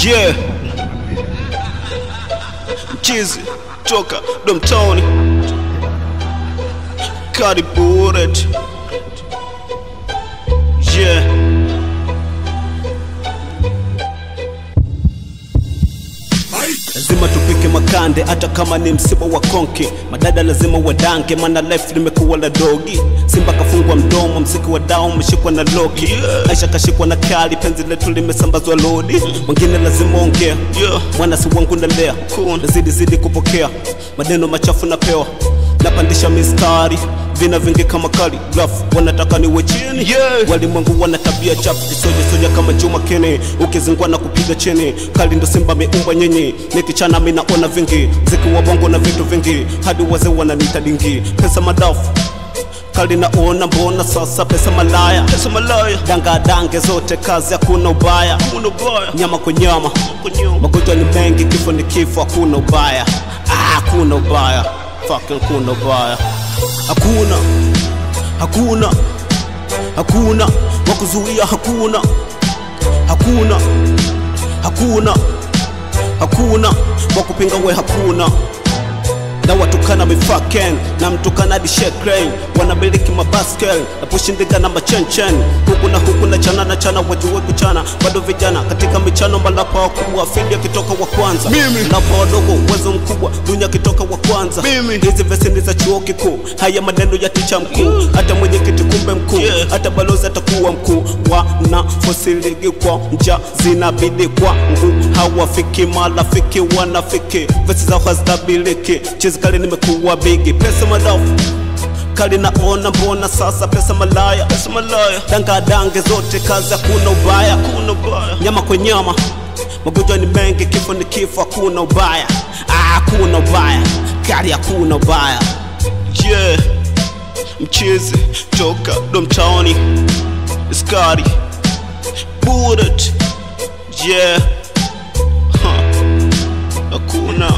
Yeah. Mchizi toka Domtoni, Kariburet. Yeah. Lazima tupike makande hata kama ni msiba wa konki. Madada lazima wadanke, maana life limekuwa la dogi. Simba kafungwa mdomo, mziki wa down umeshikwa na loki. Aisha kashikwa na kali, penzi letu limesambazwa lodi. Wengine lazima ongea, mwana si wangu nalea. Nazidi zidi kupokea maneno machafu napewa. Napandisha mistari, vina vingi kama kali. Bluff, wanataka niwe chini. Walimwengu wana tabia chafu, soja soja kama Juma Kene. Ukizingwa na kupiga chini, kali ndo simba meumba nyinyi. Nikichana mimi naona vingi, mziki wa bongo na vitu vingi. Hadi wazee wananiita dingi. Pesa madafu kali naona, mbona sasa pesa malaya. Pesa malaya. Danga dange zote kazi hakuna ubaya. Hakuna ubaya. Nyama kwa nyama. Magonjwa ni mengi, kifo ni kifo, hakuna ubaya. Ah, hakuna ubaya. Fucking hakuna ubaya. Hakuna, hakuna, hakuna wakuzuia, hakuna, hakuna, hakuna, hakuna wakupinga we, hakuna. Na watukana mifaken, na mtukana di shekren. Wanamiliki mabaskel, na pushindika na machenchen. Huku na huku na chana na chana, wajuwe kuchana. Bado vijana, katika michano malapa wakubwa. Fidia kitoka wa kwanza. Mimi. Malapa wadogo, uwezo mkubwa, dunia kitoka wa kwanza. Mimi. Hizi vesi ni za chuo kikuu, haya maneno ya ticha mkuu. Hata mwenye kiti kumbe mkuu, hata balozi atakuwa mkuu. Wana fosiligi kwa nja, zinabidi kwa ngu. Hawafiki malafiki, wanafiki, vesi zao hazitabiliki. Kali nimekuwa bigi, pesa madafu kali naona, mbona sasa pesa malaya. Pesa malaya. Danga dange zote kazi hakuna ubaya. Hakuna ubaya. Nyama kwa nyama, magonjwa ni mengi, kifo ni kifo, hakuna ubaya. Ah, hakuna ubaya. Kali hakuna ubaya. Yeah. Mchizi toka Domtoni, Scotty Bullet. Yeah. Huh. Hakuna,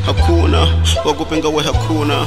hakuna wakupinga we, hakuna.